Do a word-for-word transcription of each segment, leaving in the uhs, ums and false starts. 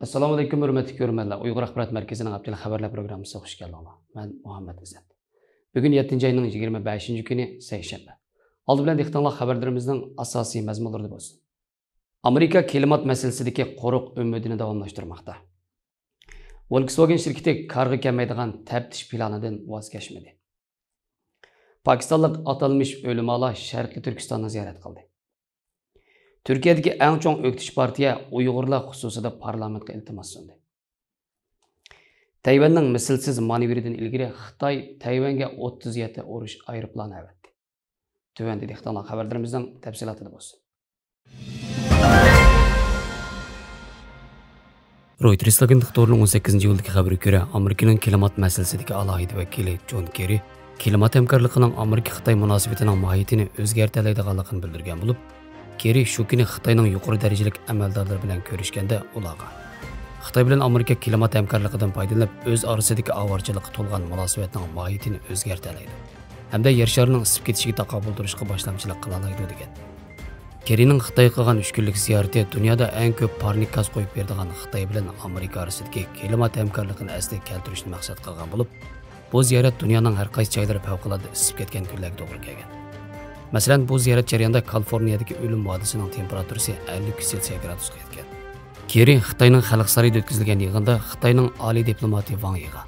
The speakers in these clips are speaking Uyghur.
ئەسسالامۇئەلەيكۇم، ھۆرمەتلىك كۆرۈرمەنلەر. ئۇيغۇر ئاخبارات مەركىزىنىڭ ھەپتىلىك خەۋەرلەر پروگراممىسىغا خۇش كەلدىڭلار. مەن مۇھەممەد ئىززەت. بۈگۈن يەتتىنچى ئاينىڭ يىگىرمە بەشىنچى كۈنى، سەيشەنبە. ئالدى بىلەن دىققىتىڭلارغا خەۋەرلىرىمىزنىڭ ئاساسىي مەزمۇنلىرىدا بولسۇن. ئامېرىكا كىلىمات مەسىلىسىدىكى قورۇق ئۈمىدىنى داۋاملاشتۇرماقتا. ۋولكسۋاگېن شىركىتى كارغا كەلمەيدىغان تەپتىش پىلانىدىن ۋاز كەچمىدى. پاكىستانلىق ئاتالمىش ئۆلىمالار شەرقىي تۈركىستاننى زىيارەت قىلدى. تۈركىيەدىكى ئەڭ چوڭ ئۆكتىچى پارتىيە ئۇيغۇرلار خۇسۇسىدا پارلامېنتقا ئىلتىماس سۇندى. تەيۋەننىڭ مىسلىسىز مانېۋىرىدىن ئىلگىرى خىتاي تەيۋەنگە ئوتتۇز يەتتە ئۇرۇش ئايروپىلانى ئەۋەتتى. تۆۋەندە دىققىتىڭلارغا خەۋەرلىرىمىزنىڭ تەپسىلاتىدا بولسۇن. رويتېرس ئاگېنتلىقى تورىنىڭ ئون سەككىزىنچى ئىيۇلدىكى خەۋىرىگە كۆرە، ئامېرىكىنىڭ كىلىمات مەسىلىسىدىكى ئالاھىدە ۋەكىلى جون كېررى كىلىمات ھەمكارلىقىنىڭ ئامېرىكا-خىتاي مۇناسىۋىتىنىڭ ماھىيىتىنى ئۆزگەرتەلەيدىغانلىقىنى بىلدۈرگەن بولۇپ، كېررى شۇ كۈنى خىتاينىڭ يۇقىرى دەرىجىلىك ئەمەلدارلىرى بىلەن كۆرۈشكەندە ئۇلارغا، خىتاي بىلەن ئامېرىكا كىلىمات ھەمكارلىقىدىن پايدىلىنىپ، ئۆز ئارىسىدىكى ئاۋارىچىلىققا تولغان مۇناسىۋەتنىڭ ماھىيىتىنى ئۆزگەرتەلەيدۇ ھەمدە يەر شارىنىڭ ئىسسىپ كېتىشىگە تاقابىل تۇرۇشقا باشلامچىلىق قىلالايدۇ، دېگەن. كېررىنىڭ خىتايغا قىلغان ئۈچ كۈنلۈك زىيارىتى دۇنيادا ئەڭ كۆپ پارنىك گاز قويۇپ بېرىدىغان خىتاي بىلەن ئامېرىكا ئارىسىدىكى كىلىمات ھەمكارلىقىنى ئەسلىگە كەلتۈرۈشنى مەقسەت قىلغان بولۇپ، بۇ زىيارەت دۇنيانىڭ ھەر قايسى جايلىرى پەۋقۇلئاددە ئىسسىپ كەتكەن كۈنلەرگە توغرا كەلگەن. مەسىلەن، بۇ زىيارەت جەريانىدا كالىفورنىيەدىكى ئۆلۈم ۋادىسىنىڭ تېمپېراتۇرىسى ئەللىك ئۈچ سېلسىيە گرادۇسقا يەتكەن. كېررى خىتاينىڭ خەلق سارىيىدا ئۆتكۈزۈلگەن يىغىندا خىتاينىڭ ئالىي دىپلوماتى ۋاڭ يىغا،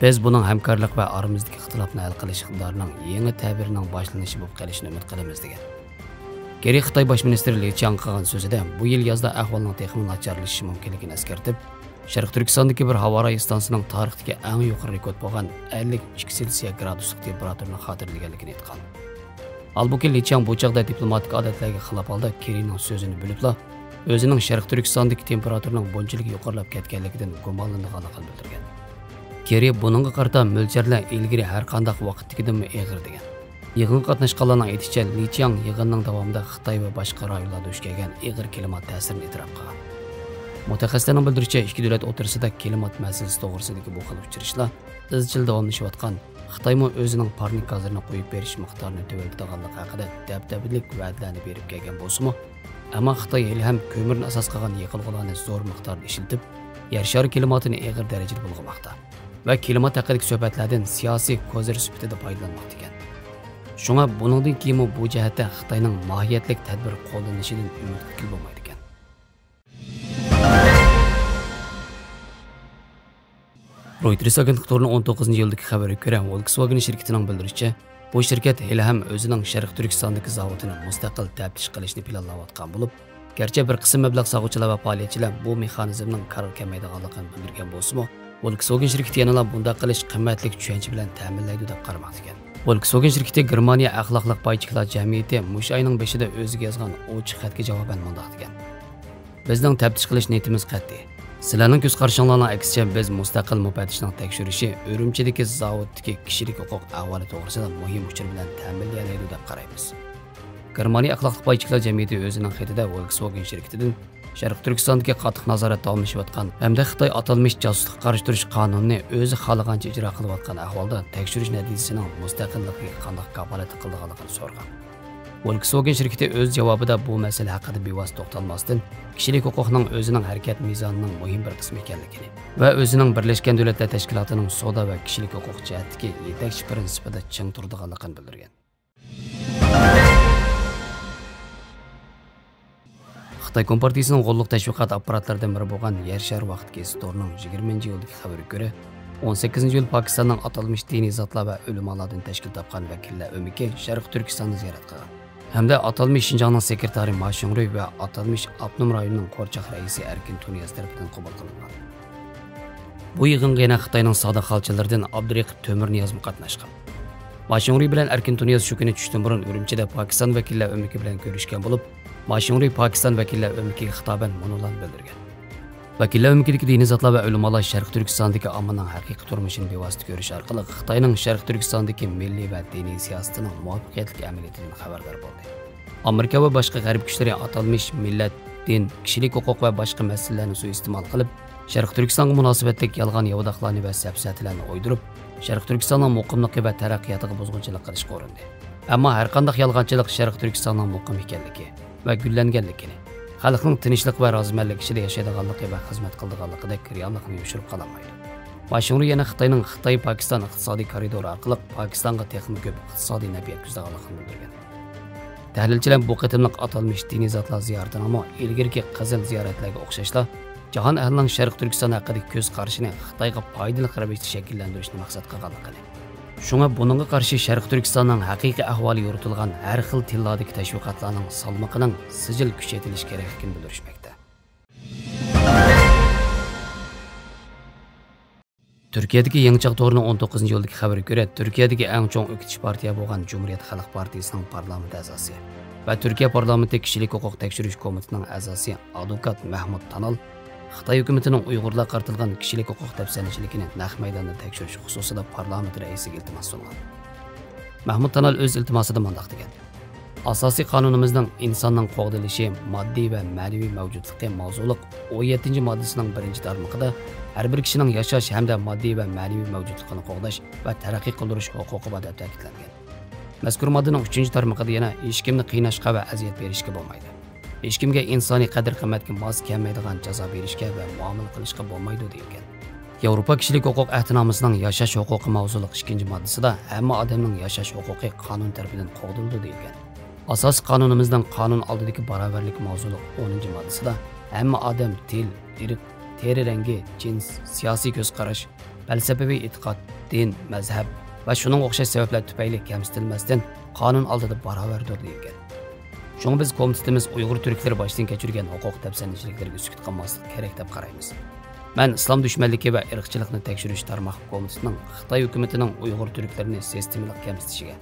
بىز بۇنىڭ ھەمكارلىق ۋە ئارىمىزدىكى ئىختىلاپنى ھەل قىلىش ئىقتىدارىنىڭ يېڭى تەۋرىنىڭ باشلىنىشى بولۇپ قېلىشىنى ئۈمىد قىلىمىز، دېگەن. كېررى خىتاي باش مىنىستىرى لى چياڭغا قىلغان سۆزىدە بۇ يىل يازدا ئەھۋالنىڭ تېخىمۇ ناچارلىشىشى مۇمكىنلىكىنى ئەسكەرتىپ، شەرقىي تۈركىستاندىكى بىر ھاۋارايى ئىستانسىسىنىڭ تارىختىكى ئەڭ يۇقىرى رېكورت بولغان ئەللىك ئىككى سېلسىيە گرادۇسلۇق تېمپېراتۇرىنى خاتىرىلىگەنلىكىنى ئېيتقان. ھالبۇكى، لى چياڭ بۇ چاغدا دىپلوماتىك ئادەتلەرگە خىلاپ ھالدا كېررىنىڭ سۆزىنى بۆلۈپلا، ئۆزىنىڭ شەرقىي تۈركىستاندىكى تېمپېراتۇرىنىڭ بۇنچىلىك يۇقىرىلاپ كەتكەنلىكىدىن گۇمانلىنىدىغانلىقىنى بىلدۈرگەن. كېررى بۇنىڭغا قارىتا مۆلچەرلەر ئىلگىرى ھەرقانداق ۋاقىتتىكىدىنمۇ ئېغىر، دېگەن. يىغىنغا قاتناشقانلارنىڭ ئېيتىشىچە، لى چياڭ يىغىننىڭ داۋامىدا خىتاي ۋە باشقا رايونلاردا دۇچ كەلگەن ئېغىر كىلىمات تەسىرىنى ئېتىراپ قىلغان. مۇتەخەسسىسلەرنىڭ بىلدۈرۈشىچە، ئىككى دۆلەت ئوتتۇرىسىدا كىلىمات مەسىلىسى توغرىسىدىكى بۇ خىل ئۇچرىشىشلار ئىزچىل داۋاملىشىۋاتقان، خىتايمۇ ئۆزىنىڭ پارنىك گازلىرىنى قويۇپ بېرىش مىقدارىنى تۆۋەنلىتىدىغانلىقى ھەققىدە دەبدەبىلىك ۋەدىلەرنى بېرىپ كەلگەن بولسىمۇ، ئەمما خىتاي ھېلىھەم كۆمۈرنى ئاساس قىلغان يېقىلغۇلارنى زور مىقداردا ئىشلىتىپ، يەر شارى كىلىماتىنى ئېغىر دەرىجىدە بۇلغىماقتا ۋە كىلىمات ھەققىدىكى سۆھبەتلەردىن سىياسىي كوزىر سۈپىتىدە پايدىلانماقتا ئىكەن. شۇڭا بۇنىڭدىن كېيىنمۇ بۇ جەھەتتە خىتاينىڭ ماھىيەتلىك تەدبىر قوللىنىشىدىن ئۈمىد كۈتكىلى بولمايدىكەن. رويتېرس ئاگېنتلىقى تورىنىڭ ئون توققۇزىنچى ئىيۇلدىكى خەۋىرىگە كۆرە، ۋولكسۋاگېن شىركىتىنىڭ بىلدۈرۈشىچە، بۇ شىركەت ھېلىھەم ئۆزىنىڭ شەرقىي تۈركىستاندىكى زاۋۇتىنى مۇستەقىل تەپتىش قىلىشنى پىلانلاۋاتقان بولۇپ، گەرچە بىر قىسىم مەبلەغ سالغۇچىلار ۋە پائالىيەتچىلەر بۇ مېخانىزمنىڭ كارغا كەلمەيدىغانلىقىنى بىلدۈرگەن بولسىمۇ، ۋولكسۋاگېن شىركىتى يەنىلا بۇنداق قىلىش قىممەتلىك چۈشەنچە بىلەن تەمىنلەيدۇ دەپ قارىماقتا ئىكەن. ۋولكسۋاگېن شىركىتى گېرمانىيە ئەخلاقلىق پاي چېكىلاش جەمئىيىتى مۇشۇ ئاينىڭ بېشىدا ئۆزىگە يازغان ئوچۇق خەتكە جاۋابەن مۇنداق دېگەن: بىزنىڭ تەپتىش قىلىش نىيىتىمىز قەتئىي. سىلەرنىڭ كۆز قارىشىڭلارنىڭ ئەكسىچە، بىز مۇستەقىل مۇپەتتىشنىڭ تەكشۈرۈشى ئۈرۈمچىدىكى زاۋۇتتىكى كىشىلىك ھوقۇق ئەھۋالى توغرىسىدا مۇھىم ئۇچۇر بىلەن تەمىنلىيەلەيدۇ دەپ قارايمىز. گېرمانىيە ئەخلاقلىق پاي چېكىلاش جەمئىيىتى ئۆزىنىڭ خېتىدە ۋولكسۋاگېن شىركىتىدىن شەرقىي تۈركىستاندىكى قاتتىق نازارەت داۋاملىشىۋاتقان ھەمدە خىتاي ئاتالمىش جاسۇسلۇققا قارشى تۇرۇش قانۇنىنى ئۆزى خالىغانچە ئىجرا قىلىۋاتقان ئەھۋالدا تەكشۈرۈش نەتىجىسىنىڭ مۇستەقىللىقىگە قانداق كاپالەتلىك قىلىدىغانلىقىنى سورىغان. ۋولكسۋاگېن شىركىتى ئۆز جاۋابىدا بۇ مەسىلە ھەققىدە بىۋاسىتە توختالماستىن، كىشىلىك ھوقۇقنىڭ ئۆزىنىڭ ھەرىكەت مىزانىنىڭ مۇھىم بىر قىسمى ئىكەنلىكىنى ۋە ئۆزىنىڭ بىرلەشكەن دۆلەتلەر تەشكىلاتىنىڭ سودا ۋە كىشىلىك ھوقۇق جەھەتتىكى يېتەكچى پىرىنسىپىدا چىڭ تۇرىدىغانلىقىنى بىلدۈرگەن. خىتاي كومپارتىيىسىنىڭ غوللۇق تەشۋىقات ئاپپاراتلىرىدىن بىرى بولغان يەر شارى ۋاقتى گېزىتى تورىنىڭ يىگىرمىنچى ئىيۇلدىكى خەۋىرىگە كۆرە، ئون سەككىزىنچى ئىيۇل پاكىستاننىڭ ئاتالمىش دىنىي زاتلار ۋە ئۆلىمالاردىن تەشكىل تاپقان ۋەكىللەر ئۆمىكى شەرقىي تۈركىستاننى زىيارەت قىلغان ھەمدە ئاتالمىش شىنجاڭنىڭ سېكرېتارى ما شۇڭرۇي ۋە ئاتالمىش ئاپتونوم رايوننىڭ قورچاق رەئىسى ئەركىن تۇنىياز تەرىپىدىن قوبۇل قىلىنغان. بۇ يىغىنغا يەنە خىتاينىڭ سادا خالچىلىرىدىن ئابدۇرېقىپ تۆمۈرنىيازمۇ قاتناشقان. ما شۇڭرۇي بىلەن ئەركىن تۇنىياز شۇ كۈنى چۈشتىن بۇرۇن ئۈرۈمچىدە پاكىستان ۋەكىللەر ئۆمىكى بىلەن كۆرۈشكەن بولۇپ، ما شۇڭرۇي پاكىستان ۋەكىللەر ئۆمىكىگە خىتابەن مۇنۇلارنى بىلدۈرگەن. ۋەكىللەر ئۆمىكىدىكى دىنىي زاتلار ۋە ئۆلىمالار شەرقىي تۈركىستاندىكى ئاممىنىڭ ھەقىقىي تۇرمۇشىنى بىۋاسىتە كۆرۈش ئارقىلىق خىتاينىڭ شەرقىي تۈركىستاندىكى مىللىي ۋە دىنىي سىياسىتىنىڭ مۇۋەپپەقىيەتلىك ئەمەلىيىتىدىن خەۋەردار بولدى. ئامېرىكا ۋە باشقا غەرب كۈچلىرى ئاتالمىش مىللەت، دىن، كىشىلىك ھوقۇق ۋە باشقا مەسىلىلەرنى سۇيىئىستېمال قىلىپ، شەرقىي تۈركىستانغا مۇناسىۋەتلىك يالغان ياۋىداقلارنى ۋە سەپسەتىلەرنى ئويدۇرۇپ، شەرقىي تۈركىستاننىڭ مۇقىملىقى ۋە تەرەققىياتىغا بۇزغۇنچىلىق قىلىشقا ئۇرۇندى. ئەمما ھەرقانداق يالغانچىلىق شەرقىي تۈركىستاننىڭ مۇقىم ئىكەنلىكى ۋە گۈللەنگەنلىكىنى، خەلقنىڭ تىنچلىق ۋە رازىمەنلىك ئىچىدە ياشايدىغانلىقى ۋە خىزمەت قىلىدىغانلىقىدەك رېئاللىقنى يوشۇرۇپ قالالمايدۇ. ما شىڭرۇ يەنە خىتاينىڭ خىتاي پاكىستان ئىقتىسادىي كارىدورى ئارقىلىق پاكىستانغا تېخىمۇ كۆپ ئىقتىسادىي نەپ يەتكۈزىدىغانلىقىنى بىلدۈرگەن. تەھلىلچىلەر بۇ قېتىملىق ئاتالمىش دىنىي زاتلار زىيارىتىنىڭمۇ ئىلگىرىكى قىزىل زىيارەتلەرگە ئوخشاشلا، جاھان ئەھلىنىڭ شەرقىي تۈركىستان ھەققىدىكى كۆز قارىشىنى خىتايغا پايدىلىق رەۋىشتە شەكىللەندۈرۈشنى مەقسەت قىلغانلىقىنى، شۇڭا بۇنىڭغا قارشى شەرقىي تۈركىستاننىڭ ھەقىقىي ئەھۋالى يورۇتۇلغان ھەر خىل تىللاردىكى تەشۋىقاتلارنىڭ سالمىقىنىڭ سىجىل كۈچەيتىلىشى كېرەكلىكىنى بىلدۈرۈشمەكتە. تۈركىيەدىكى يېڭى چاغ تورىنىڭ ئون توققۇزىنچى ئىيۇلدىكى خەۋىرىگە كۆرە، تۈركىيەدىكى ئەڭ چوڭ ئۆكتىچى پارتىيە بولغان جۇمھۇرىيەت خەلق پارتىيىسىنىڭ پارلامېنت ئەزاسى ۋە تۈركىيە پارلامېنتى كىشىلىك ھوقۇق تەكشۈرۈش كومىتېتىنىڭ ئەزاسى ئادۋوكات مەھمۇت تانال خىتاي ھۆكۈمىتىنىڭ ئۇيغۇرلارغا قارىتىلغان كىشىلىك ھوقۇق دەپسەندىچىلىكىنى نەق مەيداندا تەكشۈرۈش خۇسۇسىدا پارلامېنت رەئىسىگە ئىلتىماس سۇنغان. مەھمۇت تانال ئۆز ئىلتىماسىدا مۇنداق دېگەن: ئاساسىي قانۇنىمىزنىڭ ئىنساننىڭ قوغدىلىشى، ماددىي ۋە مەنىۋى مەۋجۇتلۇقى ماۋزۇلۇق ئون يەتتىنچى ماددىسىنىڭ بىرىنچى تارمىقىدا ھەر بىر كىشىنىڭ ياشاش ھەمدە ماددىي ۋە مەنىۋى مەۋجۇتلۇقىنى قوغداش ۋە تەرەققىي قىلدۇرۇش ھوقۇقى بار دەپ تەكىتلەنگەن. مەزكۇر ماددىنىڭ ئۈچىنچى تارمىقىدا يەنە ھېچكىمنى قىيناشقا ۋە ئەزىيەت بېرىشكە بولمايدۇ. ھېچكىمگە ئىنسانىي قەدىر-قىممەتكە ماس كەلمەيدىغان جازا بېرىشكە ۋە مۇئامىلە قىلىشقا بولمايدۇ دېيىلگەن. ياۋروپا كىشىلىك ھوقۇق ئەھدىنامىسىنىڭ ياشاش ھوقۇقى ماۋزۇلۇق ئىككىنچى ماددىسىدا ھەممە ئادەمنىڭ ياشاش ھوقۇقى قانۇن تەرىپىدىن قوغدىلىدۇ دېيىلگەن. ئاساسىي قانۇنىمىزنىڭ قانۇن ئالدىدىكى باراۋەرلىك ماۋزۇلۇق ئونىنچى ماددىسىدا ھەممە ئادەم تىل، ئىرق، تېرە رەڭگى، جىنس، سىياسىي كۆز قاراش، پەلسەپىۋى ئېتىقاد، دىن، مەزھەپ ۋە شۇنىڭغا ئوخشاش سەۋەبلەر تۈپەيلى كەمسىتىلمەستىن قانۇن ئالدىدا باراۋەردۇر دېيىلگەن. شۇڭا بىز كومىتېتىمىز ئۇيغۇر تۈركلىرى باشتىن كەچۈرگەن ھوقۇق دەپسەندىچىلىكلىرىگە سۈكۈت قىلماسلىق كېرەك دەپ قارايمىز. مەن ئىسلام دۈشمەنلىكى ۋە ئىرقچىلىقنى تەكشۈرۈش تارماق كومىتېتىنىڭ خىتاي ھۆكۈمىتىنىڭ ئۇيغۇر تۈركلىرىنى سىستېمىلىق كەمسىتىشىگە،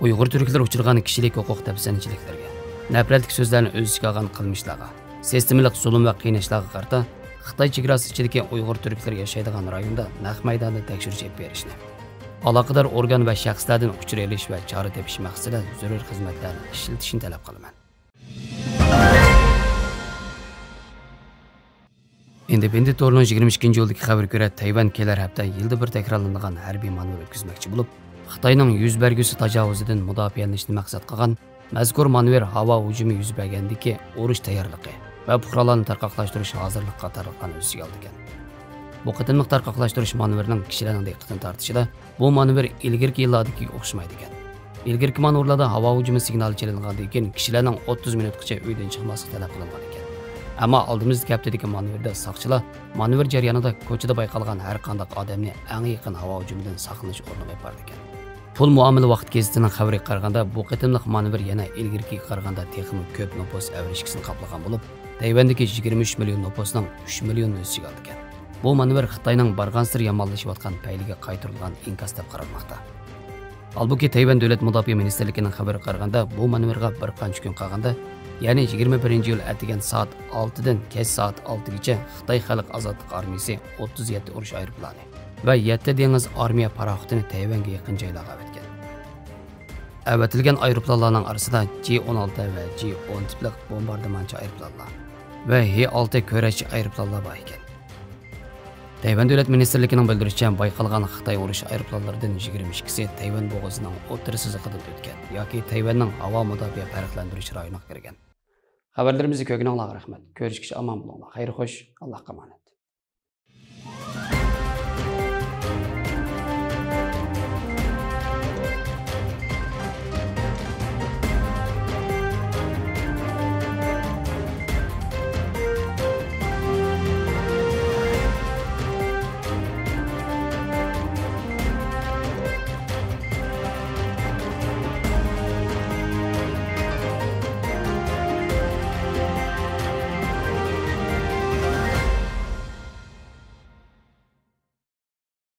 ئۇيغۇر تۈركلىرى ئۇچرىغان كىشىلىك ھوقۇق دەپسەندىچىلىكلىرىگە، نەپرەتلىك سۆزلەرنى ئۆز ئىچىگە ئالغان قىلمىشلارغا، سىستېمىلىق زۇلۇم ۋە قىيناشلارغا قارىتا خىتاي چېگراسى ئىچىدىكى ئۇيغۇر تۈركلىرى ياشايدىغان رايوندا نەق مەيداندا تەكشۈرۈش ئېلىپ بېرىشنى، ئالاقىدار ئورگان ۋە شەخسلەردىن ئۇچۇر ئېلىش ۋە چارە تېپىش مەقسىتىدە زۆرۈر خىزمەتلەرنى ئىشلىتىشنى تەلەپ قىلىمەن. ئىندېپېندېنت تورىنىڭ يىگىرمە ئىككىنچى ئىيۇلدىكى خەۋىرىگە كۆرە، تەيۋەن كېلەر ھەپتە يىلدا بىر تەكرارلىنىدىغان ھەربىي مانېۋىر ئۆتكۈزمەكچى بولۇپ، خىتاينىڭ يۈز بەرگۈسى تاجاۋۇزىدىن مۇداپىئەلىنىشنى مەقسەت قىلغان مەزكۇر مانېۋىر ھاۋا ھۇجۇمى يۈز بەرگەندىكى ئۇرۇش تەييارلىقى ۋە پۇقرالارنى تارقاقلاشتۇرۇش ھازىرلىقى قاتارلىقلارنى ئۆز ئىچىگە ئالىدىكەن. بۇ قېتىملىق تارقاقلاشتۇرۇش مانېۋىرىنىڭ كىشىلەرنىڭ دىققىتىنى تارتىشىدا بۇ مانېۋىر ئىلگىرىكى يىللاردىكىگە ئوخشىمايدىكەن. ئىلگىرىكى مانېۋىرلاردا ھاۋا ھۇجۇمى سىگنالى چېلىنغاندىن كېيىن كىشىلەرنىڭ ئوتتۇز مىنۇتقىچە ئۆيدىن چىقماسلىق تەلەپ قىلىنغان ئىكەن. ئەمما ئالدىمىزدىكى ھەپتىدىكى مانېۋىردا ساقچىلار مانېۋىر جەريانىدا كوچىدا بايقالغان ھەر قانداق ئادەمنى ئەڭ يېقىن ھاۋا ھۇجۇمىدىن ساقلىنىش ئورنىغا ئېلىپ بارىدىكەن. پۇل مۇئامىلە ۋاقتى گېزىتىنىڭ خەۋىرىگە قارىغاندا، بۇ قېتىملىق مانېۋىر يەنە ئىلگىرىكىگە قارىغاندا تېخىمۇ كۆپ نوپۇس ئەۋرىشكىسىنى قاپلىغان بولۇپ، تەيۋەندىكى يىگىرمە ئۈچ مىليون نوپۇسنىڭ ئۈچ مىليونىنى ئۆز ئىچىگە ئالىدىكەن. بۇ مانېۋىر خىتاينىڭ بارغانسېرى يامانلىشىۋاتقان پەيلىگە قايتۇرۇلغان ئىنكاس دەپ قارالماقتا. ھالبۇكى، تەيۋەن دۆلەت مۇداپىئە مىنىستىرلىكىنىڭ خەۋىرىگە قارىغاندا، بۇ مانېۋىرغا بىر قانچە كۈن قالغاندا، يەنى يىگىرمە بىرىنچى ئىيۇل ئەتىگەن سائەت ئالتىدىن كەچ سائەت ئالتىگىچە خىتاي خەلق ئازادلىق ئارمىيىسى ئوتتۇز يەتتە ئۇرۇش ئايروپىلانى ۋە يەتتە دېڭىز ئارمىيە پاراخوتىنى تەيۋەنگە يېقىن جايلارغا ئەۋەتكەن. ئەۋەتىلگەن ئايروپىلانلارنىڭ ئارىسىدا جى ئون ئالتە ۋە جى ئون تىپلىق بومباردىمانچى ئايروپىلانلار ۋە ھې ئالتە كۈرەشچى ئايروپىلانلار بار ئىكەن. تەيۋەن دۆلەت مىنىستىرلىكىنىڭ بىلدۈرۈشىچە، بايقالغان خىتاي ئۇرۇش ئايروپىلانلىرىدىن يىگىرمە ئىككىسى تەيۋەن بوغۇزىنىڭ ئوتتۇرا سىزىقىدىن ئۆتكەن ياكى تەيۋەننىڭ ھاۋا مۇداپىئە پەرقلەندۈرۈش رايونىغا كىرگەن. خەۋەرلىرىمىزنى كۆرگىنىڭلارغا رەھمەت. كۆرۈشكىچە ئامان بولۇڭلار. خەير خوش. ئاللاھقا ئامانەت.